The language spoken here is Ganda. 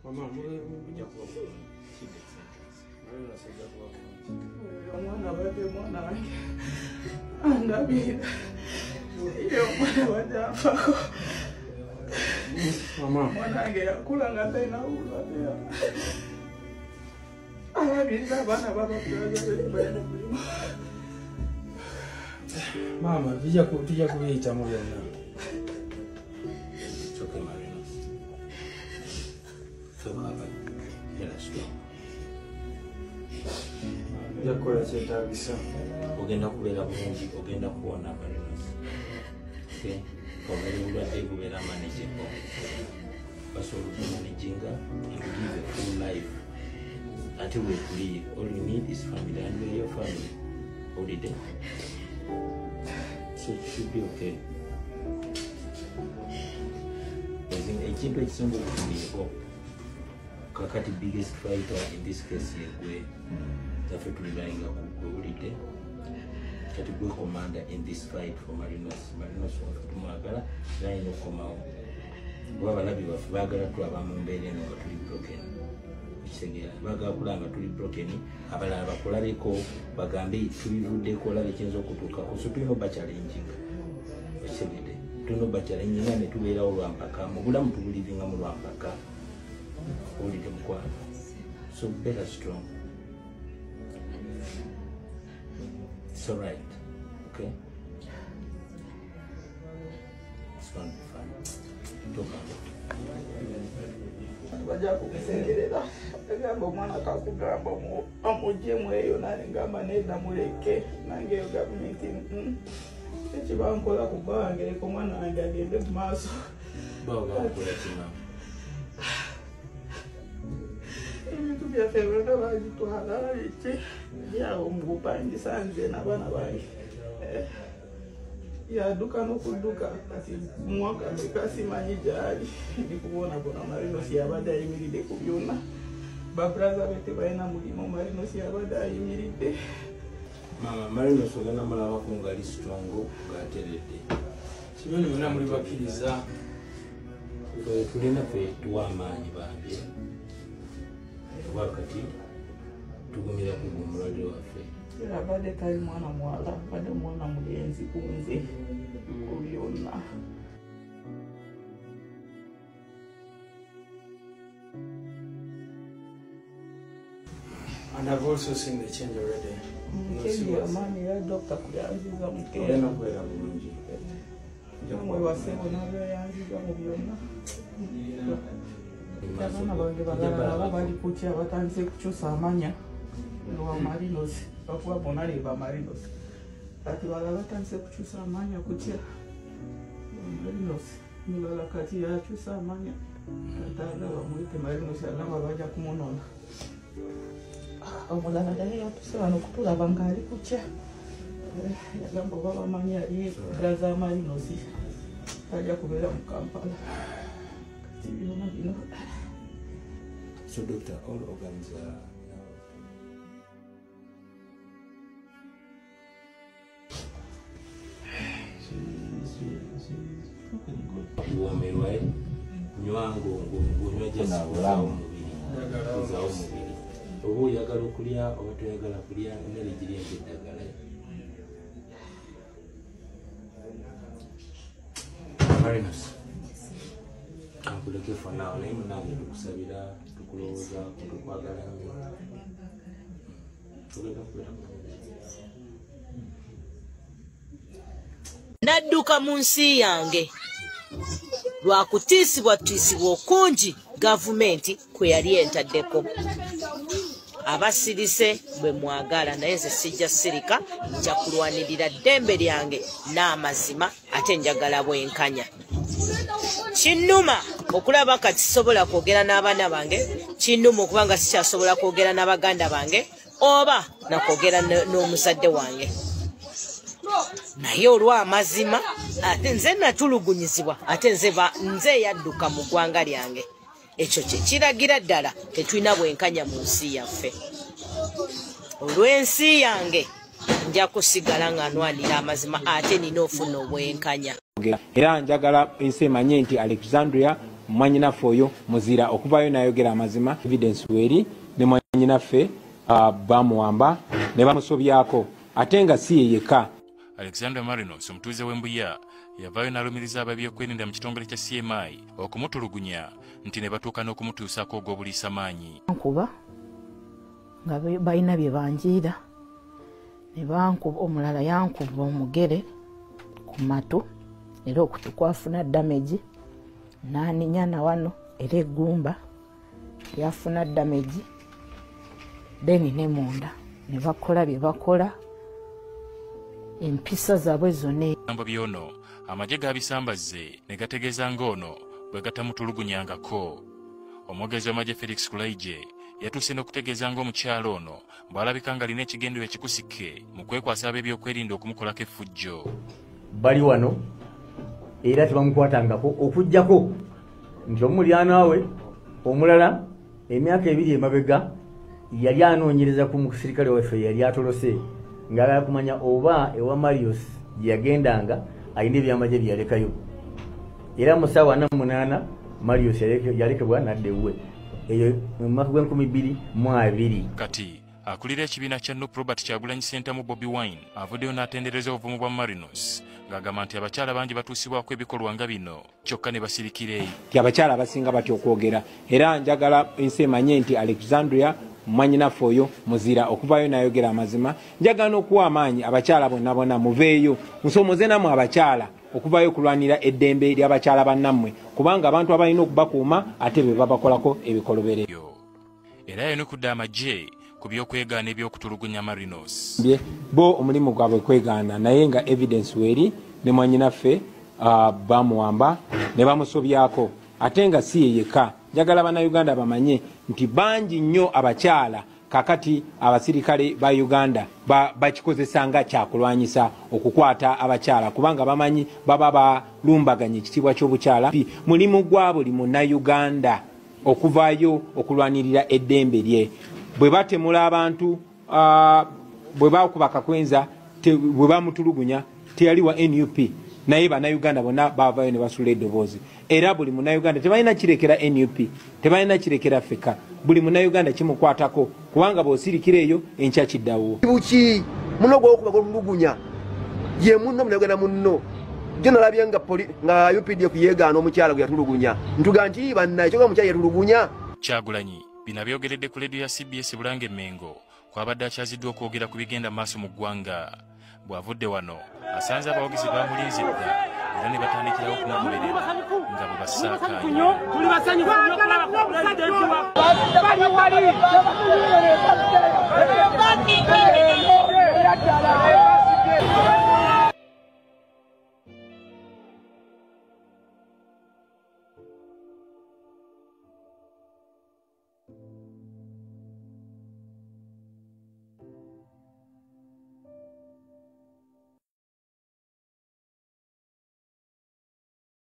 Mama, mujja kuba bulungi. Marinos ajja kuba bulungi. Omwana abadde mwana wange andabira, ye omwana abadde anfaako. Mama, Mwana wange yakula nga talina bulwadde, alabirira abaana bababalina mulimu. Mama, tujja kubiyitamu byonna. It's okay, Marinos. Tobaba, beera strong. Tujja kukola kyetaagisa. Ogenda kubeera bulungi, ogenda kuwona, Marinos. Okay? Obeera obulwadde bubeera manageable. Basobola okumanaginga and give a full life. Ate weetuli, all you need is family and we're your family. Holiday. So it should be okay. Ekintu ekisinga okutuliiko kakati, biggest fighter in this case yegwe. Zaffe tulibayinga ku gwe, owulidde? Kati gwe commander in this fight for Marinos. Marinos waffe tumwagala era alina okukomawo, kuba abalabi baffe baagala tulaba mu mbeera eno nga tuli broken. Okitegeera? Baagala kulaba nga tuli broken, abalala bakulabeko bagambe tubivuddeko, olaba ekiyinza okutuukako. So tulina obachallenginga, okitegedde? Tulina obachallenginga ne tubeerawo lwampaka mu bulamu, tubulivinga mu lwampaka, owulidde mukwano? So better strong. It's alright, okay? It's gonna be fine. Togamba. Bajja kumusekerera, agamba omwana kakugamba amugyemu eyo, nange ngamba nedda, muleke nange eyo gavumenti ekibankola kuba wange, leka omwana wange agende mu maaso. Bawo bakukola kimamu? Ebintu byaffe byonna bagitwala, biki byawo mu bupangisa, nze n'abaana bange. Yadduka n'okudduka, kati mwaka meka simanyi gyali, ndi kubonabona. Marinos yabadde ayimiridde ku byonna, babraza be tebalina mulimu, Marinos yabadde ayimiridde. Mama, Marinos ogenda mulabako ng'ali strong, ng'ateredde. Simanyi mwena muli bakkiriza. Ffe tulina, ffe tuwa amaanyi bambi, kuba kati tugumira ku gwe omulwadde waffe. Era abadde tali mwana muwala, abadde mwana mulenzi ku nze ku byonna. And I've also seen the change already. Change amaanyi era dokita kuyanziza mukeera. Ogenda kubeera bulungi. Mwebasebo nabyoyanziza mu byonna. Abaana bange balala nabo bali kutya, batandise kukyusa amanya lwa Marinos, bakuba bonna leba Marinos. Kati balala batandise kukyusa amanya kutya Marinos. Mulala kati yakyusa amanya, kati bamuyite Marinos, agamba bajja kumunona. Omulala naye yatuse wano okutulaba ng'ali kutya, yagamba oba bamanyi ali braza Marinos, tajja kubeera mu Kampala. Kati byonna bino. So doctor, all organs are now She's looking good. Kuwoomerwa, nywa ng'onywa just kuzaawo omubiri, kuzaawo omubiri. Oba oyagala okulya oba toyagala kulya, emmere giri eddagala. Marinos, kankuleke for now, naye munange tukusabira, tukulowoozaako, tukwagala nnyo. Tugenda kubeera bulungi. Nadduka mu nsi yange lwa kutiisibwatiisibwa okungi gavumenti kwe yali entaddeko. Abasirise bwe mwagala, naye nze sijja sirika, nja kulwanirira ddembe lyange n'amazima, ate njagala bwenkanya. Kinnuma okulaba kati sisobola kwogera n'abaana bange, kinnuma okuba nga sikyasobola kwogera n'abaganda bange oba nakwogera n'omuzadde wange. Naye olw'amazima, ate nze natulugunyizibwa, ate nze eyadduka mu ggwanga lyange. Ekyo kye kiragira ddala tetulina bwenkanya mu nsi yaffe. Olw'ensi yange nja kusigala nga nwanira amazima, ate nina ofuna obwenkanya. Era njagala ensi emanye nti Alexandria Mwanyinaffe oyo muzira okuvayo nayogera amazima. Evidence weri ne mwanyinaffe bamuwamba ne bamusobyako, ate nga si ye yekka. Alexander Marinos, omutuuze w'Embuya, yavaayo n'alumiriza ab'ebyokwerinda mu kitongole kya CMI okumutulugunya nti ne batuuka n'okumutuusaako ogw'obuliisamaanyi. Nkuba nga balina bye banjiira ne bankuba, omulala yankuba omugere ku matu era okutu kwafuna damage, n'aninyana wano era eggumba lyafuna damage, then ne munda ne bakola bye bakola, empisa zaabwe zonna. Ebigambo by'ono amagye gabisambazze ne gategeeza ng'ono bwe gatamutulugunyangako. Omwogezi w'amagye Felix Kulaije yatuuse n'okutegeeza ng'omukyala ono bw'alabika ng'alina ekigendero ekikusike mu kwekwasa ab'ebyokwerinda okumukolako effujjo. Bali wano era tebamukwatangako okuggyako nti omulyanaawe omulala emyaka 2 emabega yali anoonyereza ku musirikale waffe yali atolose ng'agala kumanya oba ewa Marius gye yagendanga alina ebyamagye bye yalekayo. Era mu ssaawa 48 Marius yalekebwa n'adda ewuwe, eyo mu mwaka gwa 2020. Kati akulira ekibiina kya NUP Robert Kyagulanyi Ssentamu Bobi Wine avuddeyo n'atendereza obuvumu bwa Marinos ng'agamba nti abakyala bangi batuusibwako ebikolwa nga bino kyokka ne basirikira eyo. Nti abakyala abasinga batya okwogera, era njagala ensi emanye nti Alexandria mwanyinaffe oyo muzira okuvayo nayogera amazima. Njagala n'okuwa amaanyi abakyala bonna bonna, muveeyo musomoze nammwe abakyala okuvayo okulwanira eddembe ly'abakyala bannammwe, kubanga abantu abalina okubakuuma ate be babakolako ebikolobere. Era yayanukudde amagye ku by'okwegaana eby'okutulugunya Marinos. Bo omulimu gwabwe kwegaana, naye nga evidence weri ne mwanyinaffe bamuwamba ne bamusobyako, ate nga si ye yekka. Njagala bannayuganda bamanye nti bangi nnyo abakyala kakati abasirikale ba Uganda bakikozesa nga kyakulwanyisa okukwata abakyala, kubanga bamanyi baba balumbaganya ekitiibwa ky'obukyala. Mulimu gwa buli munnayuganda okuvaayo okulwanirira eddembe lye. Bwe batemula abantu, bwe bakuba Kakwenza, bwe bamutulugunya, teyali wa NUP, naye bannayuganda bonna bavaayo ne basula eddoboozi. Era buli munnayuganda tebalina kirekera NUP, tebalina kirekera ffeka, buli munnayuganda kimukwatako, kubanga bw'osirikira eyo enkya kiddawo. Buki muno gw'okuba gw'otulugunya ye munno munnayuganda munno. Jjo nalabye nga UPDF yeegaana omukyala gwe yatulugunya, ntuga nti bannaye kyokka omukyala yatulugunya. Kyagulanyi bino abyogeredde ku leediyo ya CBS Bulange Mengo kwabadde akyaziddwa okwogera ku bigenda maaso mu ggwanga. Bw'avudde wano asanze abawagizi bamulinze dda era ne batandikirawo okumugoberera nga bwe bassaakaanya. Tuli basanyufu nnyo okulaba ku pulezidenti waffe.